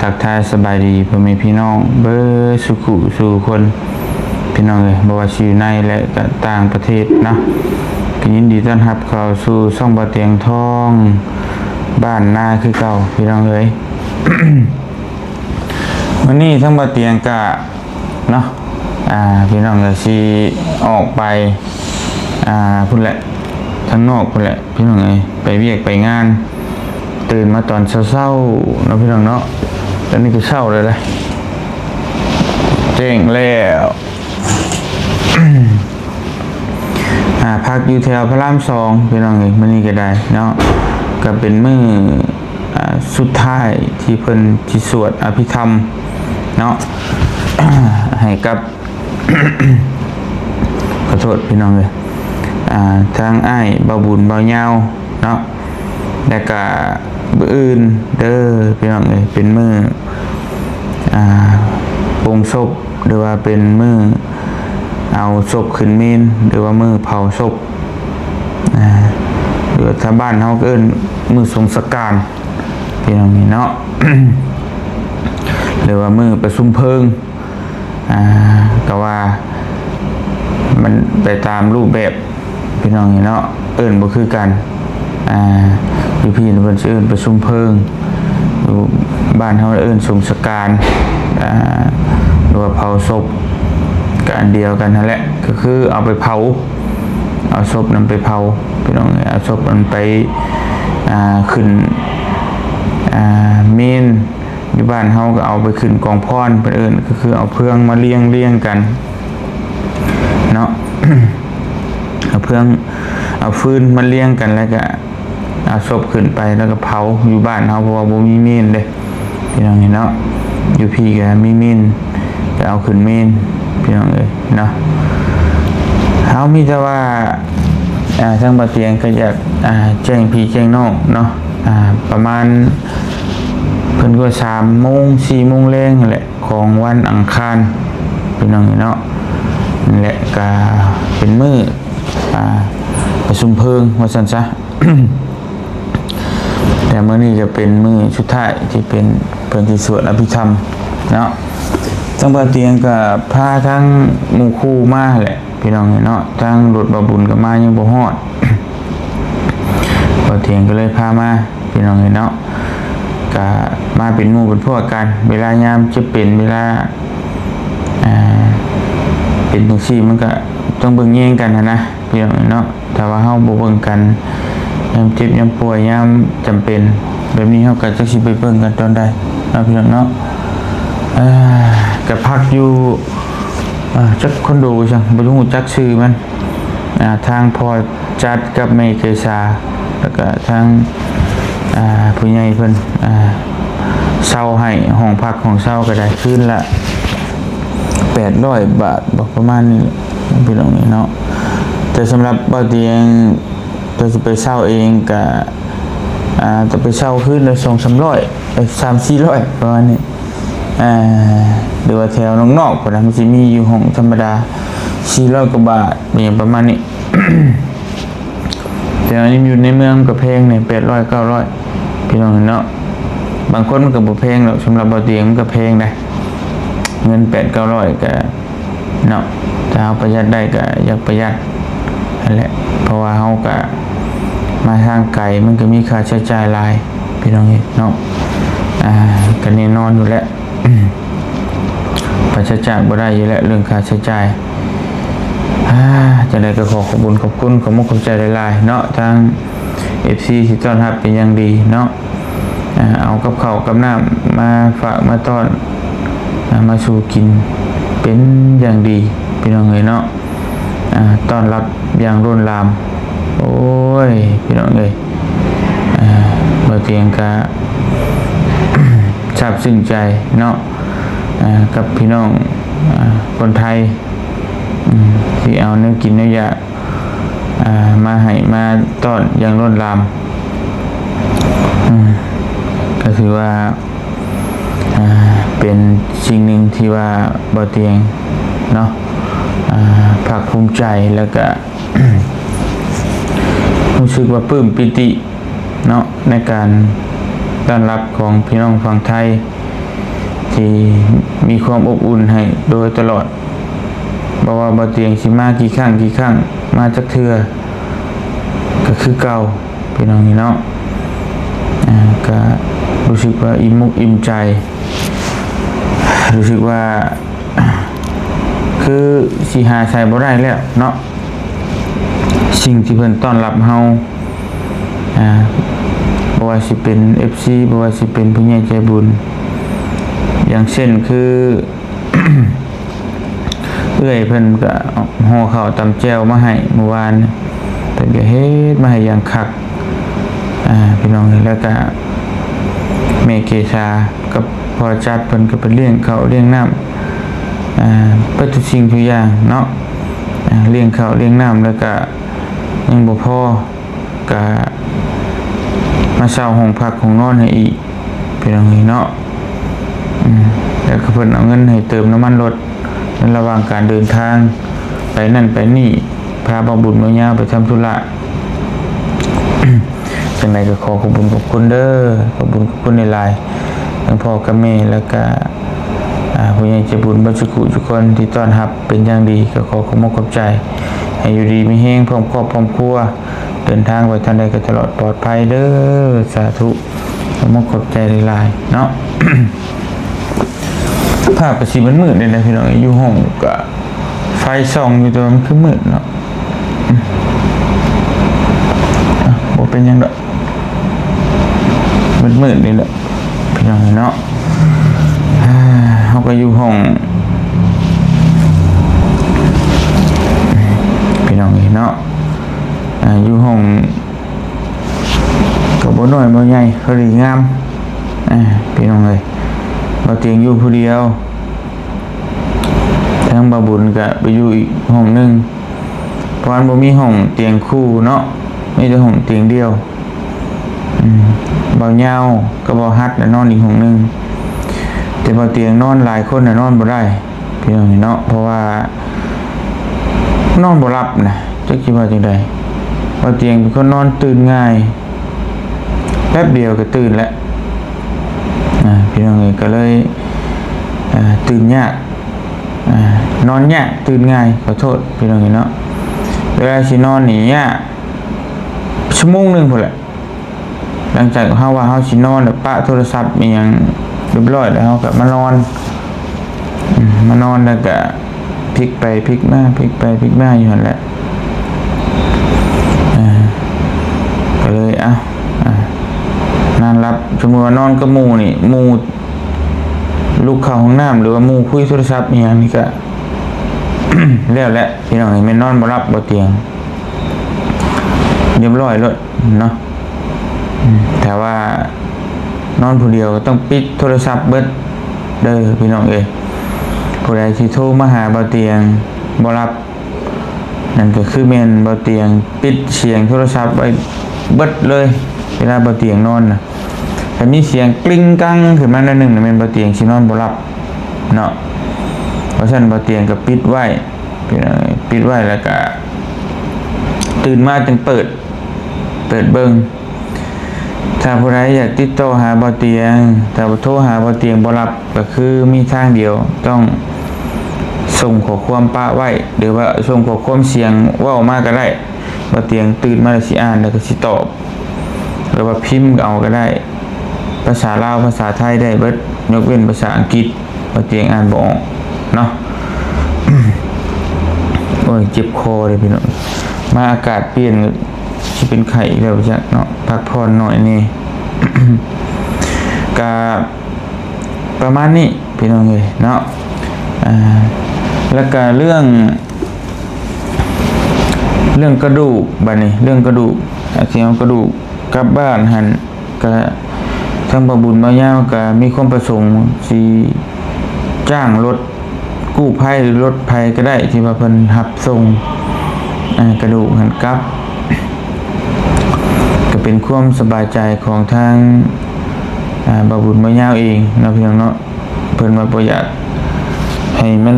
ທັກທາຍສະບາຍດີພໍ່ແມ່ພີ່ນ້ອງເບິດສູ່ຄູ່ສູ່ຄົນ ພີ່ນ້ອງເອີຍ, ບໍ່ວ່າຊິຢູ່ໃນ ແລະ ກະຕ່າງປະເທດເນາະ, ກະຍິນດີຕ້ອນຮັບເຂົ້າສູ່ຊ່ອງບ່າວຕຽງທອງ ບ້ານນາຄືເກົ່າ ພີ່ນ້ອງເອີຍ. ມື້ນີ້ທາງບ່າວຕຽງກະເນາະ ອ່າ ພີ່ນ້ອງກະຊິອອກໄປ ອ່າ ພຸ້ນແຫຼະ ທາງນອກພຸ້ນແຫຼະ ພີ່ນ້ອງເອີຍ, ໄປວຽກໄປງານ ຕື່ນມາຕອນເຊົ້າໆເນາະ ພີ່ນ້ອງເນາະ. ຕອນນີ້ກະເຊົ້າແລ້ວເດ້ ແຈ້ງແລ້ວ. ອ່າ ພັກຢູ່ແຖວພະລາມສອງ ພີ່ນ້ອງເອີຍ, ມື້ນີ້ກະໄດ້ເນາະ ກະເປັນມື້ ອ່າ ສຸດທ້າຍທີ່ເພິ່ນຊິສວດອະພິທຳເນາະ ໃຫ້ກັບ ຂໍໂທດພີ່ນ້ອງເອີຍ ອ່າ ທາງອ້າຍບ່າວບຸນ ບ່າວຍາວເນາະ. ແລ້ວກະມື້ອື່ນເດີພີ່ນ້ອງເອີຍ ເປັນມື້ ອ່າ ປົງສົບ ຫຼືວ່າເປັນມື້ເອົາສົບຂຶ້ນເມນ ຫຼືວ່າມື້ເຜົາສົບ ອ່າ ຫຼືວ່າຖ້າບ້ານເຮົາກະເອີ້ນມື້ສົງສະການ ພີ່ນ້ອງເອີຍເນາະ ຫຼືວ່າມື້ປະຊຸມເພີງ ອ່າ ກະວ່າມັນໄປຕາມຮູບແບບ ພີ່ນ້ອງເອີຍເນາະ, ເອີ້ນບໍ່ຄືກັນ. ອ່າ ຢູ່ພີ້ເພິ່ນຊິເອີ້ນປະຊຸມເພີງ, ຢູ່ບ້ານເຮົາເອີ້ນສົງສະການ ອ່າ ຫຼືວ່າເຜົາສົບ ກະອັນດຽວກັນຫັ້ນແຫຼະ, ກະຄືເອົາໄປເຜົາ ເອົາສົບນັ້ນໄປເຜົາ ພີ່ນ້ອງເອີຍ, ເອົາສົບນັ້ນໄປ ອ່າ ຂຶ້ນ ອ່າ ເມນ. ຢູ່ບ້ານເຮົາກະເອົາໄປຂຶ້ນກອງພອນ ເພິ່ນເອີ້ນ ກະຄືເອົາເຟືອງມາລຽງ ລຽງກັນເນາະ, ເອົາເຟືອງ ເອົາຟືນມາລຽງກັນ ແລ້ວກະເອົາສົບຂຶ້ນໄປ ແລ້ວກະເຜົາຢູ່ບ້ານເຮົາ ເພາະວ່າບໍ່ມີເມນເດ້ ພີ່ນ້ອງເອີຍເນາະ. ຢູ່ພີ້ກະມີເມນ ກະເອົາຂຶ້ນເມນ ພີ່ນ້ອງເອີຍເນາະ. ເຮົາມີແຕ່ວ່າ ອ່າ ທາງບ່າວຕຽງກະຢາກ ອ່າ ແຈ້ງພີ່ແຈ້ງນ້ອງເນາະ ອ່າ ປະມານ ເພິ່ນກະສາມໂມງ ສີ່ໂມງແລງຫັ້ນແຫຼະ ຂອງວັນອັງຄານ ພີ່ນ້ອງເອີຍເນາະ. ແລະ ກະເປັນມື້ ອ່າ ປະຊຸມເພີງວ່າຊັ້ນຊະ. ແຕ່ມື້ນີ້ຈະເປັນມື້ສຸດທ້າຍທີ່ເປັນ ເພິ່ນຊິສວດອະພິທຳເນາະ. ທາງບ່າວຕຽງກະພາທັງໝູ່ຄູ່ມາແຫຼະ ພີ່ນ້ອງເອີຍເນາະ, ທາງລົດບ່າວບຸນກະມາຍັງບໍ່ຮອດ ບ່າວຕຽງກະເລີຍພາມາ ພີ່ນ້ອງເອີຍເນາະ. ກະມາເປັນໝູ່ເປັນພວກກັນ ເວລາຍາມເຈັບເປັນ ເວລາ ອ່າ ເປັນຈັ່ງຊີ້ ມັນກະຕ້ອງເບິ່ງແຍງກັນຫັ້ນນະ ພີ່ນ້ອງເອີຍເນາະ. ຖ້າວ່າເຮົາບໍ່ເບິ່ງກັນ ຍາມເຈັບຍາມປ່ວຍ ຍາມຈຳເປັນແບບນີ້ ເຮົາກະຈັກຊິໄປເບິ່ງກັນຕອນໃດເນາະ ພີ່ນ້ອງເນາະ. ເອີ ກະພັກຢູ່ ເອີ ຈັກຄອນໂດຫຍັງ ບໍ່ຮູ້ຈັກຊື່ມັນ ອ່າ ທາງພໍ່ຈັດກັບແມ່ເກສາ ແລ້ວກະທາງ ອ່າ ຜູ້ໃຫຍ່ເພິ່ນ ອ່າ ເຊົ່າໃຫ້ຫ້ອງພັກຫ້ອງເຊົ່າກະໄດ້ ຄືນລະແປດຮ້ອຍບາດບໍ ປະມານນີ້ ພີ່ນ້ອງເອີຍເນາະ. ແຕ່ສຳລັບບ່າວຕຽງ ໂຕຊິໄປເຊົ່າເອງກະ ອ່າ ຕ້ອງໄປເຊົ່າຄືນລະສອງສາມຮ້ອຍ ເອີ ສາມສີ່ຮ້ອຍ ປະມານນີ້ ອ່າ ຫຼືວ່າແຖວນອກໆພຸ້ນນະ ມັນຊິມີຢູ່ຫ້ອງທຳມະດາ ສີ່ຮ້ອຍກວ່າບາດ ອີ່ຫຍັງປະມານນີ້. ແຕ່ວ່າຢູ່ໃນເມືອງກະແພງແດ່ ແປດຮ້ອຍ ເກົ້າຮ້ອຍ ພີ່ນ້ອງເນາະ. ບາງຄົນມັນກະບໍ່ແພງດອກ ສຳລັບບ່າວຕຽງມັນກະແພງໄດ໋ ເງິນແປດເກົ້າຮ້ອຍກະ ເນາະ. ຖ້າເຮົາປະຢັດໄດ້ກະຢາກປະຢັດຫັ້ນແຫຼະ ເພາະວ່າເຮົາກະມາທາງໄກ ມັນກະມີຄ່າໃຊ້ຈ່າຍຫຼາຍ ພີ່ນ້ອງເອີຍເນາະ. ອ່າ ກະແນ່ນອນຢູ່ແຫຼະ ປາສະຈາກບໍ່ໄດ້ຢູ່ແຫຼະເລື່ອງຄ່າໃຊ້ຈ່າຍ. ອ່າ ຈັ່ງໃດກະຂໍຂອບບຸນຂອບຄຸນ ຂອບມຸກຂອບໃຈຫຼາຍໆເນາະ ທາງເອັຟຊີທີ່ຕ້ອນຮັບເປັນຢ່າງດີເນາະ. ອ່າ ເອົາກັບເຂົ້າກັບນ້ຳມາຝາກມາຕ້ອນ ອ່າ ມາສູ່ກິນເປັນຢ່າງດີ ພີ່ນ້ອງເອີຍເນາະ. ອ່າ ຕ້ອນຮັບຢ່າງລົ້ນຫຼາມ ໂອ້ຍ ພີ່ນ້ອງເອີຍ ອ່າ ບ່າວຕຽງກະຊາບຊຶ້ງໃຈເນາະ ອ່າ ກັບພີ່ນ້ອງ ອ່າ ຄົນໄທ ອືມ ທີ່ເອົາແນວກິນແນວຢາກ ອ່າ ມາໃຫ້ມາຕ້ອນຢ່າງລົ້ນຫຼາມ ອືມ ກະຖືວ່າ ອ່າ ເປັນສິ່ງໜຶ່ງທີ່ວ່າບ່າວຕຽງເນາະ ອ່າ ພາກພູມໃຈ ແລ້ວກະ ຮູ້ສຶກວ່າປຶ້ມປີຕິເນາະ ໃນການຕ້ອນຮັບຂອງພີ່ນ້ອງຝັ່ງໄທ ທີ່ມີຄວາມອົບອຸ່ນໃຫ້ໂດຍຕະຫຼອດ. ບໍ່ວ່າບ່າວຕຽງຊິມາກີ່ຄັ້ງ ກີ່ຄັ້ງ ມາຈັກເທື່ອ ກໍຄືເກົ່າ ພີ່ນ້ອງເອີຍເນາະ. ອ່າ ກໍຮູ້ສຶກວ່າອີ່ມອົກອີ່ມໃຈ ຮູ້ສຶກວ່າ ຄືຊິຫາໃສບໍ່ໄດ້ແລ້ວເນາະ ສິ່ງທີ່ເພິ່ນຕ້ອນຮັບເຮົາ ອ່າ ບໍ່ວ່າຊິເປັນເອັຟຊີ ບໍ່ວ່າຊິເປັນຜູ້ໃຫຍ່ໃຈບຸນ ຢ່າງເຊັ່ນຄື ເອື້ອຍເພິ່ນກໍຫໍ່ເຂົ້າຕຳແຈ່ວມາໃຫ້ມື້ວານ ເພິ່ນກໍເຮັດມາໃຫ້ຢ່າງຄັກ ອ່າ ພີ່ນ້ອງເອີຍ. ແລ້ວກໍແມ່ເກສາກັບພໍ່ຈັດເພິ່ນກໍໄປລ້ຽງເຂົ້າລ້ຽງນ້ຳ ອ່າ ເບິດທຸກສິ່ງທຸກຢ່າງເນາະ ອ່າ ລ້ຽງເຂົ້າລ້ຽງນ້ຳ ແລ້ວກໍຍັງບໍ່ພໍ ກະມາເຊົ່າຫ້ອງພັກຫ້ອງນອນໃຫ້ອີກ ພີ່ນ້ອງເອີຍເນາະ. ອືມ ແລ້ວກໍເພິ່ນເອົາເງິນໃຫ້ເຕີມນ້ຳມັນລົດ ໃນລະຫວ່າງການເດີນທາງໄປນັ້ນໄປນີ້ ພາບ່າວບຸນບ່າວຍາວໄປທຳທຸລະ. ຈັ່ງໃດກໍຂໍຂອບບຸນຂອບຄຸນເດີ ຂອບບຸນຂອບຄຸນຫຼາຍໆ ທັງພໍ່ກັບແມ່ ແລ້ວກະ ອ່າ ຜູ້ໃຫຍ່ໃຈບຸນເບິດສູ່ຜູ້ສູ່ຄົນທີ່ຕ້ອນຮັບເປັນຢ່າງດີ ກໍຂໍຂອບອົກຂອບໃຈ ໃຫ້ຢູ່ດີມີແຮງ ພ້ອມຄອບພ້ອມຄົວ ເດີນທາງໄປທາງໃດກໍຕະຫຼອດປອດໄພເດີ ສາທຸ. ຂໍຂອບອົກຂອບໃຈຫຼາຍໆເນາະ. ພາບກໍຊິມືດໆນີ້ແຫຼະພີ່ນ້ອງ ຢູ່ຫ້ອງກໍໄຟສ່ອງຢູ່ ແຕ່ວ່າມັນຄືມືດເນາະ. ອືມ ອ່ະ ບໍ່ເປັນຫຍັງດອກ ມືດໆນີ້ແຫຼະພີ່ນ້ອງເນາະ. ເຮົາກໍຢູ່ຫ້ອງ ພີ່ນ້ອງເອີຍເນາະ ອ່າ ຢູ່ຫ້ອງ ກໍບໍ່ນ້ອຍບໍ່ໃຫຍ່ ພໍດີງາມ ອ່າ ພີ່ນ້ອງເອີຍ. ບ່າວຕຽງຢູ່ຜູ້ດຽວ ທາງບ່າວບຸນກໍໄປຢູ່ອີກຫ້ອງໜຶ່ງ ເພາະວ່າມັນບໍ່ມີຫ້ອງຕຽງຄູ່ເນາະ ມີແຕ່ຫ້ອງຕຽງດຽວ. ອືມ ບ່າວຍາວກັບບ່າວຮັດນະນອນອີກຫ້ອງໜຶ່ງ ແຕ່ບ່າວຕຽງນອນຫຼາຍຄົນນະນອນບໍ່ໄດ້ ພີ່ນ້ອງເນາະ ເພາະວ່ານອນບໍ່ຫຼັບນະ ຈັກຊິວ່າຈັ່ງໃດ. ບ່າວຕຽງເປັນຄົນນອນຕື່ນງ່າຍ ແປັບດຽວກໍຕື່ນແລ້ວ ອ່າ ພີ່ນ້ອງເອີຍ ກໍເລີຍ ອ່າ ຕື່ນຍາກ ອ່າ ນອນຍາກຕື່ນງ່າຍ ຂໍໂທດພີ່ນ້ອງເອີຍເນາະ. ເວລາຊິນອນນີ້ຍາກ ຊົ່ວໂມງໜຶ່ງພຸ້ນແຫຼະ. ຫຼັງຈາກເຮົາວ່າເຮົາຊິນອນແລ້ວ ປະໂທລະສັບອີ່ຫຍັງຮຽບຮ້ອຍແລ້ວ ເຮົາກໍມານອນ ອືມ ມານອນແລ້ວກໍພິກໄປພິກມາ ພິກໄປພິກມາຢູ່ຫັ້ນແຫຼະ. ເອີ ກໍເລີຍ ເອົ້າ ອ່າ ນອນຫຼັບ. ສົມມຸດວ່ານອນກັບໝູ່ນີ້ ໝູ່ລຸກເຂົ້າຫ້ອງນ້ຳ ຫຼືວ່າໝູ່ຄຸຍໂທລະສັບອີ່ຫຍັງນີ້ ກໍແລ້ວແຫຼະ ພີ່ນ້ອງເອີຍ ແມ່ນນອນບໍ່ຫຼັບບໍ່ຕຽງ ຮຽບຮ້ອຍໂລດເນາະ. ອືມ ຖ້າວ່ານອນຜູ້ດຽວກໍຕ້ອງປິດໂທລະສັບເບິດເດີພີ່ນ້ອງເອີຍ. ຜູ້ໃດທີ່ໂທມາຫາບ່າວຕຽງບໍ່ຮັບ ນັ້ນກໍຄືແມ່ນບ່າວຕຽງປິດສຽງໂທລະສັບໄວ້ເບິດເລີຍ ເວລາບ່າວຕຽງນອນນະ. ຖ້າມີສຽງກລິ້ງກັງຂຶ້ນມາໜ້ອຍໜຶ່ງ ແມ່ນບ່າວຕຽງຊິນອນບໍ່ຫຼັບເນາະ. ເພາະສະນັ້ນບ່າວຕຽງກໍປິດໄວ້ ປິດໄວ້ ແລ້ວກໍຕື່ນມາຈຶ່ງເປີດ ເປີດເບິ່ງ. ຖ້າຜູ້ໃດຢາກຕິດຕໍ່ຫາບ່າວຕຽງ ຖ້າໂທຫາບ່າວຕຽງບໍ່ຮັບ ກໍຄືມີທາງດຽວ ຕ້ອງສົ່ງຂໍ້ຄວາມປະໄວ້ ຫຼືວ່າສົ່ງຂໍ້ຄວາມສຽງເວົ້າມາກໍໄດ້. ບ່າວຕຽງຕື່ນມາແລ້ວຊິອ່ານ ແລ້ວກໍຊິຕອບ ຫຼືວ່າພິມເອົາກໍໄດ້. ພາສາລາວ ພາສາໄທໄດ້ເບິດ ຍົກເວັ້ນພາສາອັງກິດ ບ່າວຕຽງອ່ານບໍ່ອອກເນາະ. ໂອ້ຍ ເຈັບຄໍເດ້ພີ່ນ້ອງ ມາອາກາດປ່ຽນ ຊິເປັນໄຂ້ອີກແລ້ວຈັກເນາະ. ພັກຜ່ອນໜ້ອຍແດ່ ກະປະມານນີ້ພີ່ນ້ອງເອີຍເນາະ. ອ່າ ແລ້ວກະເລື່ອງ ເລື່ອງກະດູກ ບາດນີ້ເລື່ອງກະດູກ ອາ ຊິເອົາກະດູກກັບບ້ານຫັ້ນ ກະທາງບ່າວບຸນບ່າວຍາວກະມີຄວາມປະສົງຊິຈ້າງລົດກູ້ໄພ ຫຼືລົດໃຜກໍໄດ້ທີ່ວ່າເພິ່ນຮັບສົ່ງ ອາ ກະດູກຫັ້ນກັບ ກະເປັນຄວາມສະບາຍໃຈຂອງທາງ ອາ ບ່າວບຸນບ່າວຍາວເອງເນາະ ພີ່ນ້ອງເນາະ. ເພິ່ນວ່າບໍ່ຢາກໃຫ້ມັນ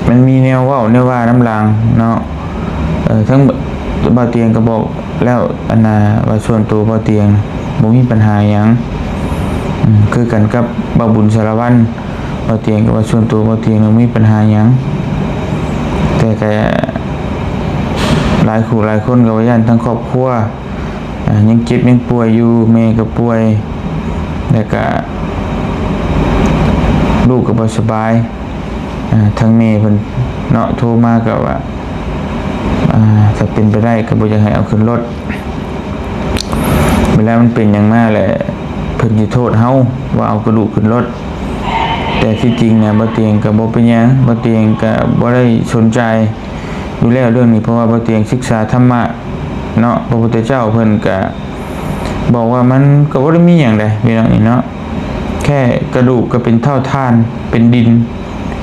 ມັນມີແນວເວົ້າແນວວ່ານຳຫຼັງເນາະ. ເອີ ທັງບ່າວຕຽງກໍບອກແລ້ວ ອັນນ່າ ວ່າສ່ວນໂຕບ່າວຕຽງບໍ່ມີບັນຫາຫຍັງ ອືມ ຄືກັນກັບບ່າວບຸນສາລະວັນ ບ່າວຕຽງກໍວ່າ ສ່ວນຕົວບ່າວຕຽງບໍ່ມີບັນຫາຫຍັງ ແຕ່ກໍຫຼາຍຄູ່ຫຼາຍຄົນກໍວ່າຢ້ານທາງຄອບຄົວ ອ່າ ຍັງເຈັບຍັງປ່ວຍຢູ່ ແມ່ກໍປ່ວຍ ແລ້ວກໍລູກກໍບໍ່ສະບາຍ ອ່າ ທາງແມ່ເພິ່ນເນາະ ໂທມາກໍວ່າ ອ່າ ຖ້າເປັນໄປໄດ້ກໍບໍ່ຢາກໃຫ້ເອົາຂຶ້ນລົດ ເວລາມັນເປັນຫຍັງມາແຫຼະ ເພິ່ນຊິໂທດເຮົາວ່າເອົາກະດູກຂຶ້ນລົດ ແຕ່ທີ່ຈິງນະ ບ່າວຕຽງກໍບໍ່ເປັນຫຍັງ ບ່າວຕຽງກໍບໍ່ໄດ້ສົນໃຈຢູ່ແລ້ວເລື່ອງນີ້ ເພາະວ່າບ່າວຕຽງສຶກສາທຳມະເນາະ ພະພຸດທະເຈົ້າເພິ່ນກໍບອກວ່າ ມັນກໍບໍ່ໄດ້ມີຫຍັງໃດພີ່ນ້ອງເອີຍເນາະ ແຄ່ກະດູກກໍເປັນເທົ່າຖ່ານ ເປັນດິນ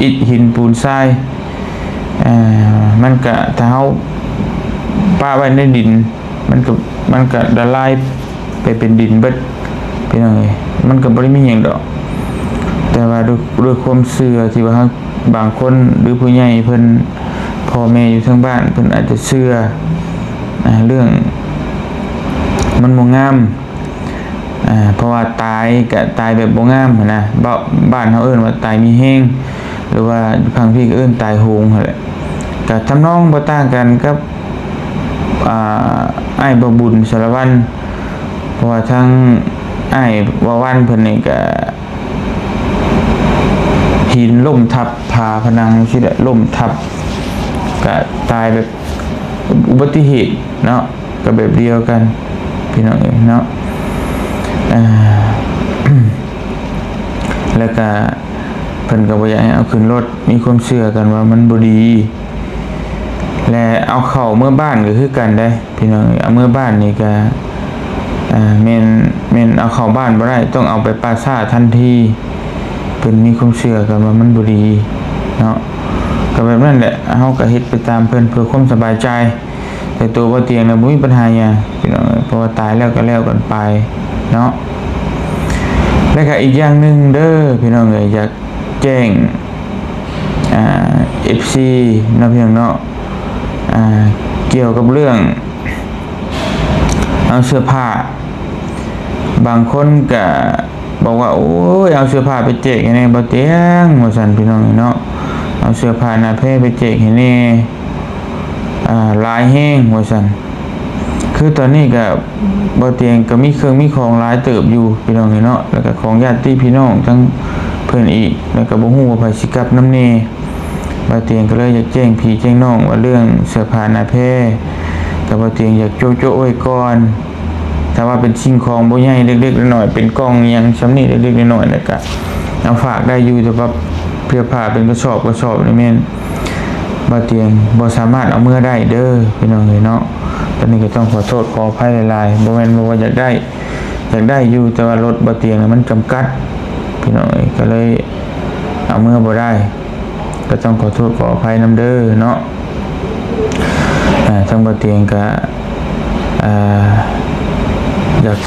ອິດ ຫີນ ປູນ ຊາຍ ເອີ ມັນກະ ຖ້າເຮົາປະໄວ້ໃນດິນ ມັນກະ ມັນກະລະລາຍໄປເປັນດິນເບິດ ພີ່ນ້ອງເອີຍ ມັນກະບໍ່ໄດ້ມີຫຍັງດອກ ແຕ່ວ່າດ້ວຍ ດ້ວຍຄວາມເຊື່ອທີ່ວ່າ ບາງຄົນ ຫຼື ຜູ້ໃຫຍ່ເພິ່ນ ພໍ່ແມ່ຢູ່ທາງບ້ານ ເພິ່ນອາດຈະເຊື່ອ ອ່າ ເລື່ອງມັນບໍ່ງາມ ອ່າ ເພາະວ່າຕາຍກະຕາຍແບບບໍ່ງາມຫັ້ນນະ ບ້ານເຮົາເອີ້ນວ່າຕາຍມີແຮງ ຫຼືວ່າຢູ່ຝັ່ງພີ້ກໍເອີ້ນຕາຍໂຫງຫັ້ນແຫຼະ ກະທຳນອງບໍ່ຕ່າງກັນກັບ ອ່າ ອ້າຍບ່າວບຸນສາລະວັນ ເພາະວ່າທາງອ້າຍບ່າວວັນເພິ່ນນີ້ກະ ຫີນລົ້ມທັບຝາຜະໜັງຊີ້ແຫຼະ ລົ້ມທັບ ກະຕາຍແບບອຸບັດຕິເຫດເນາະ ກໍແບບດຽວກັນພີ່ນ້ອງເອີຍເນາະ ອ່າ ແລ້ວກະເພິ່ນກໍບໍ່ຢາກໃຫ້ເອົາຂຶ້ນລົດ ມີຄວາມເຊື່ອກັນວ່າມັນບໍ່ດີ ແລະ ເອົາເຂົ້າເມືອບ້ານກໍຄືກັນເດ້ ພີ່ນ້ອງເອີຍ ເອົາເມືອບ້ານນີ້ກະ ອ່າ ແມ່ນ ແມ່ນເອົາເຂົ້າບ້ານບໍ່ໄດ້ ຕ້ອງເອົາໄປປ່າຊ້າທັນທີ ເພິ່ນມີຄວາມເຊື່ອກັນວ່າມັນບໍ່ດີເນາະ ກໍແບບນັ້ນແຫຼະ ເຮົາກໍເຮັດໄປຕາມເພິ່ນເພື່ອຄວາມສະບາຍໃຈ ແຕ່ໂຕບ່າວຕຽງນະບໍ່ມີບັນຫາຫຍັງພີ່ນ້ອງເອີຍ ເພາະວ່າຕາຍແລ້ວກໍແລ້ວກັນໄປເນາະ ແລະ ກໍອີກຢ່າງໜຶ່ງເດີພີ່ນ້ອງເອີຍ ຢາກ ແຈ້ງ ອ່າ ເອັຟຊີ ເນາະ ພີ່ນ້ອງເນາະ ອ່າ ກ່ຽວກັບເລື່ອງເອົາເສື້ອຜ້າ ບາງຄົນກະບອກວ່າ ໂອ້ຍ ເອົາເສື້ອຜ້າໄປແຈກໃຫ້ແດ່ບ່າວຕຽງ ວ່າຊັ້ນ ພີ່ນ້ອງເນາະ ເອົາເສື້ອຜ້າໜ້າແພໄປແຈກໃຫ້ແດ່ ອ່າ ຫຼາຍແຮງ ວ່າຊັ້ນ. ຄືຕອນນີ້ກະບ່າວຕຽງກະມີເຄື່ອງມີຂອງຫຼາຍເຕີບຢູ່ພີ່ນ້ອງເອີຍເນາະ ແລ້ວກະຂອງຍາດຕິພີ່ນ້ອງທັງເພິ່ນອີກ ແລ້ວກະບໍ່ຮູ້ວ່າໃຜຊິກັບນຳແດ່. ບ່າວຕຽງກະເລີຍຢາກແຈ້ງພີ່ແຈ້ງນ້ອງວ່າເລື່ອງເສື້ອຜ້າໜ້າແພ ກະບ່າວຕຽງຢາກໂຈະໆໄວ້ກ່ອນ. ຖ້າວ່າເປັນສິ່ງຂອງບໍ່ໃຫຍ່ເລັກໆນ້ອຍໆ ເປັນກ່ອງອີ່ຫຍັງຊ່ຳນີ້ເລັກໆນ້ອຍໆ ແລ້ວກະເອົາຝາກໄດ້ຢູ່ ແຕ່ວ່າເສື້ອຜ້າເປັນກະສອບກະສອບນີ້ແມ່ນ ບ່າວຕຽງບໍ່ສາມາດເອົາເມືອໄດ້ເດີພີ່ນ້ອງເອີຍເນາະ. ຕອນນີ້ກະຕ້ອງຂໍໂທດຂໍອະໄພຫຼາຍໆ ບໍ່ແມ່ນວ່າບໍ່ຢາກໄດ້ ຢາກໄດ້ຢູ່ ແຕ່ວ່າລົດບ່າວຕຽງມັນຈຳກັດພີ່ນ້ອງເອີຍ ກະເລີຍເອົາເມືອບໍ່ໄດ້ ກະຕ້ອງຂໍໂທດຂໍອະໄພນຳເດີເນາະ. ອ່າ ທາງບ່າວຕຽງກະ ອ່າ ຢາກ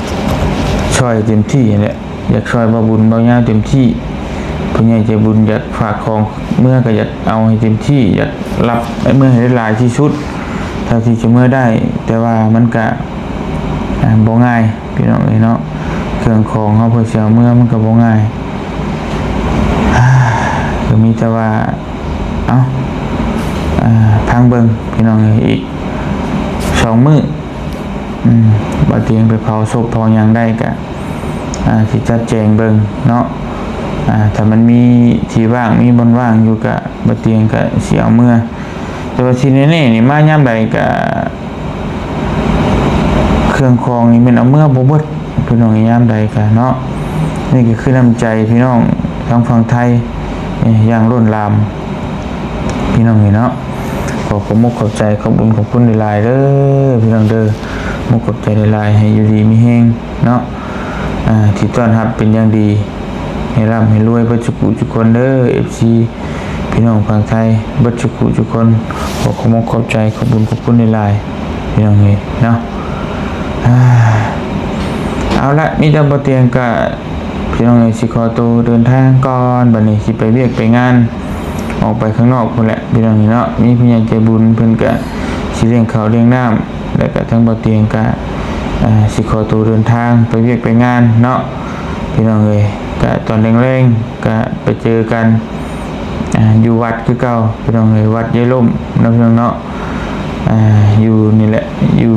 ຊ່ອຍເຕັມທີ່ຫັ້ນແຫຼະ ຢາກຊ່ອຍບ່າວບຸນບ່າວຍາວເຕັມທີ່ ຜູ້ໃຫຍ່ໃຈບຸນຢາກຝາກຂອງເມືອກະຢາກເອົາໃຫ້ເຕັມທີ່ ຢາກຮັບໃຫ້ເມືອໃຫ້ໄດ້ຫຼາຍທີ່ສຸດເທົ່າທີ່ຈະເມືອໄດ້ ແຕ່ວ່າມັນກະ ອ່າ ບໍ່ງ່າຍພີ່ນ້ອງເອີຍເນາະ. ເຄື່ອງຂອງເຮົາເພື່ອຊິເອົາເມືອມັນກະບໍ່ງ່າຍ ກະມີແຕ່ວ່າ ເອົ້າ ອ່າ ຟັງເບິ່ງພີ່ນ້ອງເອີຍ ອີກສອງມື້ ອືມ ບ່າວຕຽງໄປເຜົາສົບເຜົາຫຍັງໄດ້ກະ ອ່າ ຊິຈັດແຈງເບິ່ງເນາະ. ອ່າ ຖ້າມັນມີທີ່ວ່າງ ມີບ່ອນວ່າງຢູ່ກະ ບ່າວຕຽງກະຊິເອົາເມືອ ແຕ່ວ່າທີ່ແນ່ໆນີ້ ມາຍາມໃດກະ ເຄື່ອງຂອງນີ້ແມ່ນເອົາເມືອບໍ່ເບິດ ພີ່ນ້ອງ ຍາມໃດກະເນາະ. ນີ້ກະຄືນ້ຳໃຈພີ່ນ້ອງທາງຝັ່ງໄທ ຢ່າງລົ້ນຫຼາມ ພີ່ນ້ອງເອີຍເນາະ. ຂໍຂອບມຸກຂອບໃຈ ຂອບບຸນຂອບຄຸນຫຼາຍໆເດີພີ່ນ້ອງເດີ ມຸກຂອບໃຈຫຼາຍໆ ໃຫ້ຢູ່ດີມີແຮງເນາະ ອ່າ ທີ່ຕ້ອນຮັບເປັນຢ່າງດີ ໃຫ້ລ່ຳໃຫ້ລວຍເບິດສຸຂູສຸຄົນເດີ ເອັຟຊີ ພີ່ນ້ອງຝັ່ງໄທເບິດສຸຂູສຸຄົນ ຂໍຂອບມຸກຂອບໃຈ ຂອບບຸນຂອບຄຸນຫຼາຍໆ ພີ່ນ້ອງເອີຍເນາະ. ເອົາລະ ມີແຕ່ບ່າວຕຽງກະ ພີ່ນ້ອງເອີຍ ຊິຂໍໂຕເດີນທາງກ່ອນ ບາດນີ້ຊິໄປວຽກໄປງານ ອອກໄປຂ້າງນອກພຸ້ນແຫຼະ ພີ່ນ້ອງເອີຍເນາະ. ມີຜູ້ໃຫຍ່ໃຈບຸນເພິ່ນກະຊິລ້ຽງເຂົ້າລ້ຽງນ້ຳ ແລ້ວກະທາງບ່າວຕຽງກະ ອ່າ ຊິຂໍໂຕເດີນທາງໄປວຽກໄປງານເນາະ. ພີ່ນ້ອງເອີຍ. ກະຕອນແລງໆ ກະໄປເຈີກັນ ອ່າ ຢູ່ວັດຄືເກົ່າ ພີ່ນ້ອງເອີຍ, ວັດຍາຍລົມເນາະ ພີ່ນ້ອງເນາະ. ອ່າ ຢູ່ນີ້ແຫຼະ ຢູ່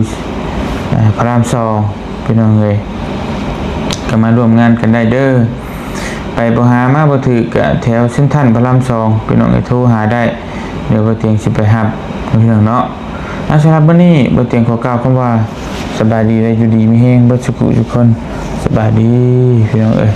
ອ່າ ພະລາມສອງ ພີ່ນ້ອງເອີຍ, ກໍມາຮ່ວມງານກັນໄດ້ເດີ້. ໄປບໍ່ຫາມາບໍ່ຖືກ ກະແຖວເຊັນທຣັນພະລາມສອງ ພີ່ນ້ອງເອີຍ, ໂທຫາໄດ້ ດຽວບ່າວຕຽງຊິໄປຮັບ ພີ່ນ້ອງເນາະ. ອ່າ ສຳລັບມື້ນີ້ບ່າວຕຽງຂໍກ່າວຄຳວ່າ ສະບາຍດີ ແລະ ຢູ່ດີມີແຮງເບິດສູ່ຜູ້ສູ່ຄົນ. ສະບາຍດີ ພີ່ນ້ອງເອີຍ.